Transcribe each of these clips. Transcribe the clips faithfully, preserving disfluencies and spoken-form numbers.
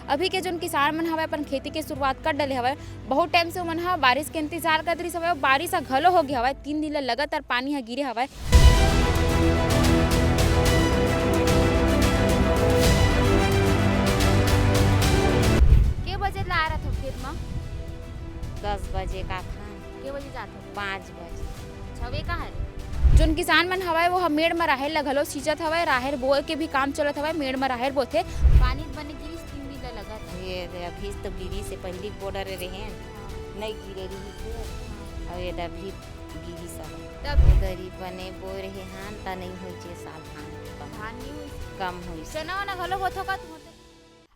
अभी के जोन किसान मन हवय, अपन खेती के शुरुआत कर डले हवय। बहुत टाइम से ओमन ह बारिश के इंतजार करत रिहिस हवय, अउ बारिश ह घलो हो गे हवय। तीन दिन ले लगातार पानी ह गिरे हवय। के बजे ला आए रथव खेत म? दस बजे का था। के बजे जात हव? पाँच बजे। अच्छा, वे का हरे? जोन किसान मन हवय, वो ह मेड़ म राहेर ल घलो छींचत हवय। राहेर बोए के भी काम चलत हवय, मेड़ म राहेर बोथे। पानी बने गिरिस, तीन दिन ले लगत हे। ये दे, अभी तो गिरिस हे, पहिली बॉर्डर रहे हैं, हाँ। नहीं गिरे रहिस हे, हाँ। अउ ये दे अभी गिरिस हवय। तब उधर ही बने बोए रहे हैं, त नहीं होई जे साल धान कम। धान नहीं होई। कम होई। चना वना घलो बोथो का तुमन?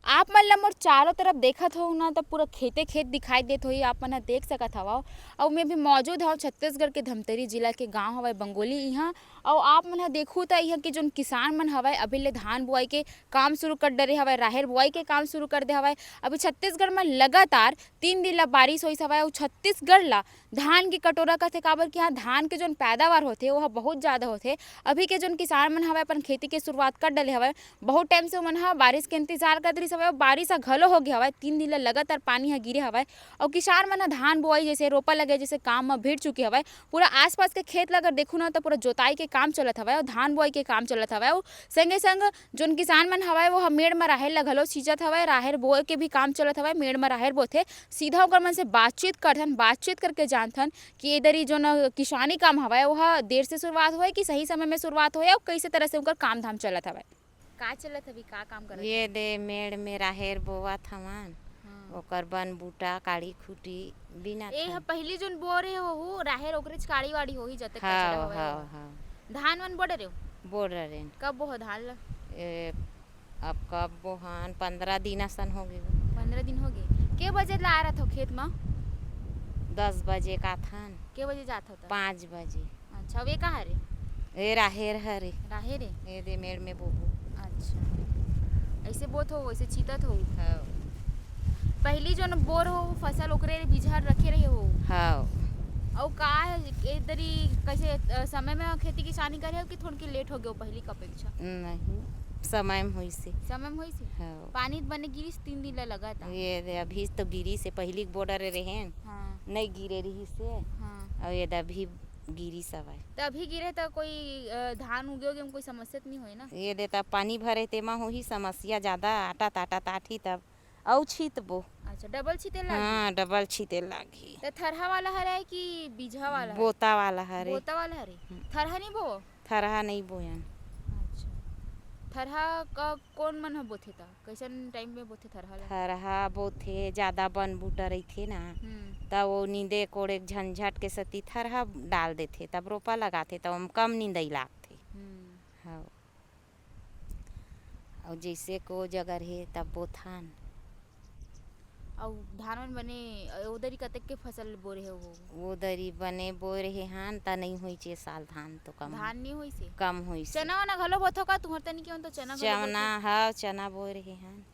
आप मन ल मोर चारों तरफ देखत हो ना, त पूरा खेते खेत दिखाई देत होही। आप मन ह देख सकत हवव। अउ मैं भी मौजूद हव छत्तीसगढ़ के धमतरी जिला के गांव हवय बंगोली इहां। अउ आप मन ह देखहू त इहां के जोन किसान मन हवय, अभी ले धान बुआई के काम शुरू कर डरे हवय, राहेर बुआई के काम शुरू कर दे हवय। अभी छत्तीसगढ़ म लगातार तीन दिन ला बारिश होइस हवय अउ छत्तीसगढ़ ला धान के कटोरा कथे, काबर कि इहां धान के जोन पैदावार होथे, वो ह बहुत ज्यादा होथे। अभी के जोन किसान मन हवय, अपन खेती के शुरुआत कर डले हवय। बहुत टाइम से ओमन ह बारिश के इंतजार करत रिहिस हवय, अउ बारिश ह घलो हो गे हवय। तीन दिन ले लगातार पानी ह गिरे हवय, अउ किसान मन ह धान बोआई जैसे रोपा लगे जैसे काम म भिड़ चुके हवय। पूरा आसपास के खेत ल अगर देखहू ना, त पूरा जोताई के काम चलत हवय, अउ धान बोआई के काम चलत हवय, अउ संगे संग जोन किसान मन हवय, वो ह मेड़ म राहेर ल घलो छींचत हवय, राहेर बोए के भी काम चलत हवय। मेड़ म राहेर बोथे, सीधा ओकर मन से बातचीत करथन, बातचीत करके जानथन कि ए दरी जोन किसानी काम हवय, वो ह देर से शुरुआत होए कि सही समय में शुरुआत होए, अउ कइसे तरह से ओकर काम धाम चलत हवय। का चलत हवय, का काम करत ये हवय? दे मेड़ में राहेर बोवत हवन, हाँ। ओकर बन बूटा, काड़ी खूटी बीनत ए ह हन। पहिली जोन बोरे होहू राहेर, ओकरेच काड़ी वाड़ी होही, जतेक हाँ, कचरा हवय हाँ, ओहा। हाँ। धान वन बोड़े रेव? बोड़ रहेन। कब बोहो धान ल? ए, अब कब बोहन, पंद्रह दिन असन हो गे। पंद्रह दिन हो गे। के बजे ला आ रथव खेत म? दस बजे का थन। के बजे जात हव त? पाँच बजे। अच्छा, वे का हरे? ए राहेर हरे। राहेर हे? ए दे मेड़ में बोबो। अच्छा। ऐसे बोत हो, वैसे छीतत हो? हाँ। पहली जोन बोर हो, फसल ओकरे बीजहर रखे रहे हो? हाँ। अउ का ए दरी कैसे, अ, समय में खेती किसानी करे हो कि थोड़की लेट हो गयो पहली के अपेक्षा? नहीं, समय में होइसे। समय में होइसे? हाँ। पानी बने गिरिस तीन दिन ले लगातार। ये दे अभी तो गिरिस हे, पहली के बॉर्डर रहे हैं। हाँ। नहीं गिरे रहिसे। हाँ। अउ ये दे अभी गिरिस हवय। त अभी गिरे त कोई, अ, धान उगे उगे में कोई समस्या त नहीं होय ना? ये दे तब पानी भरे तेमा होही समस्या ज्यादा, आटा ताटा ताटही तब अउ छीतबो। अच्छा, डबल छीते लागही? हाँ, डबल छीते लागही। त थरहा वाला हरे कि बीजहा वाला हरे? बोता वाला हरे। बोता वाला हरे? हम्म। थरहा नहीं बो? थरहा नहीं बोयन। अच्छा। थरहा का कौन मन ह बोथे त? कैसन टाइम में बोथे थरहा ला? थरहा बोथे, ज्यादा बन बूटा रहिथे ना, हम्म। त वो नींदे कोड़े के झंझट के सेती थरहा डाल देथे, तब रोपा लगाथे, त ओम कम नींदई लागथे। हम्म। हाँ। अउ जैसे को जगह रहे, तब बोथन। अउ धान मन बने, अ, ओदरी कतेक के फसल बोरे हे वो? वो दरी बने बोए रहे हन, त नहीं होइस ए साल धान तो कम। धान नहीं होइस हे? कम होइस हे। चना वना घलो बोथो का? तुहर तनी के मन तो चना घलो चना, बोथे। हाँ, चना बोए रहे हन।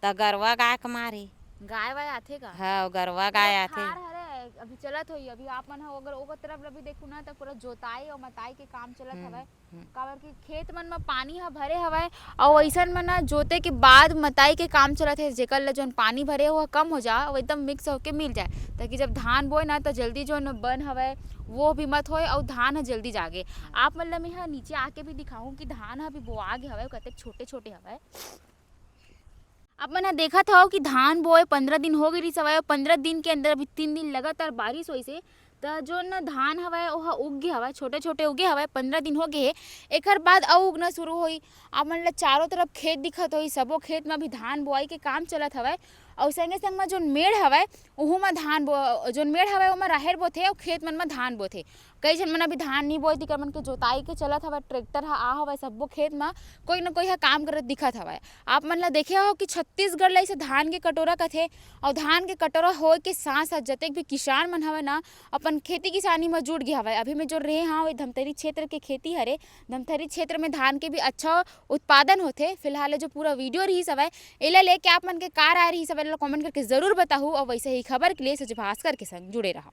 त गरवा गाय के मारे। गाय वाय आथे का? हाँ, गरवा गाय पूरा आथे। खार हरे, अभी चलत होही। अभी आप मन ह अगर ओकर तरफ ल भी देखू ना, त पूरा जोताई अउ मताई के काम चलत हम्म, हवय। हम्म। काबर कि खेत मन म पानी ह भरे हवय, अउ अइसन म ना जोते के बाद मताई के काम चलत हे, जेकर ल जोन पानी भरे, वो कम हो जा, वो एकदम मिक्स होके मिल जाए, ताकि जब धान बोए ना, त जल्दी जोन बन हवय, वो भी मत होए, अउ धान ह जल्दी जागे। आप मन ल मेंहा नीचे आके भी दिखाहूँ कि धान ह अभी बोआ गे हवय, कतेक छोटे-छोटे हवय। आप मन ह देखत हव कि धान बोए पंद्रह दिन हो गे रिहिस हवय, अउ पंद्रह दिन के अंदर अभी तीन दिन लगातार बारिश होइस हे, त जोन धान हवय, ओह उग गे हवय, छोटे-छोटे उगे हवय, पंद्रह दिन हो गे हे। एखर बाद अउ उगना शुरू होही। आप मन ल चारों तरफ खेत दिखत होही, सबो खेत म अभी धान बोआई के काम चलत हवय, अउ संगे-संग म जोन मेड़ हवय, उहू म धान बो-, जोन मेड़ हवय, ओमा राहेर बोथे, अउ खेत मन म धान बोथे। कई झन मन अभी धान नइ बोए, तेकर मन के जोताई के चलत हवय, ट्रैक्टर ह आ हवय, सब्बो खेत म कोई न कोई ह काम करत दिखत हवय। आप मन ल देखे हो कि छत्तीसगढ़ ल अइसे धान के कटोरा कथे, अउ धान के कटोरा होए के साथ-साथ जतेक भी किसान मन हवय ना, अपन खेती किसानी म जुट गे हवय। अभी मैं जो रेहे हंव, ए धमतरी क्षेत्र के खेती हरे। धमतरी क्षेत्र में धान के भी अच्छा उत्पादन होथे। फिलहाल ए जो पूरा वीडियो रिहिस हवय, एला लेके आप मन के का राय रिहिस हवय, एला comment करके जरूर बताहू, अउ वैसे ही खबर के लिए सच भास्कर के संग जुड़े रहव।